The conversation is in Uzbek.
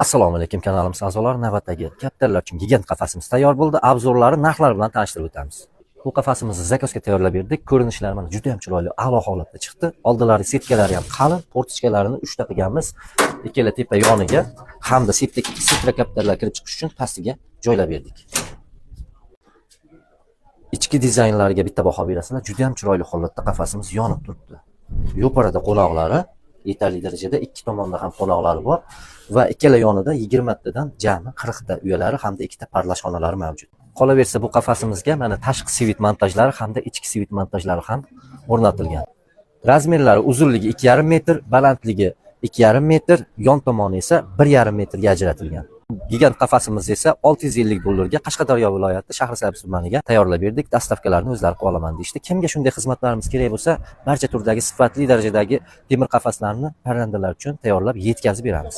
Assalomu alaykum, kanalimiz a'zolari. Navbatdagi kaptarlar uchun gigant qafasimiz tayyor bo'ldi. Обзор lari, narxlar bilan tanishtirib o'tamiz. Bu qafasimizni заказ ga tayyorlab berdik. Ko'rinishlari mana juda ham chiroyli, a'lo holatda chiqdi. Oldilari setkalari ham qalin, форточка larini 3 ta qilganmiz. Ikkala tepa yoniga hamda setka kaptarlar kirib chiqish uchun pastiga joylab berdik. Ichki dizaynlariga bitta baho berasizlar. Juda ham chiroyli holatda qafasimiz yonib turibdi. Yuqorida qo'noqlari yetarli darajada, ikki tomonda ham qo'noqlari bor va ikkala yonida 20 tadan jami 40 ta uyalari hamda ikkita parlash xonalari mavjud. Qolaversa, bu qafasimizga mana tashqi свет montajlari hamda ichki свет montajlari ham o'rnatilgan. Размер lari: uzunligi 2,5 metr, balandligi 2,5 metr, yon tomoni esa 1,5 metrga ajratilgan. Gigant qafasimiz esa 650 dollarga Qashqadaryo viloyati Shahrisabz tumaniga tayyorlab berdik. Доставка larni o'zlari qilib olaman deyishdi. Kimga shunday xizmatlarimiz kerak bo'lsa, barcha turdagi sifatli darajadagi temir qafaslarni parrandalar uchun tayyorlab yetkazib beramiz.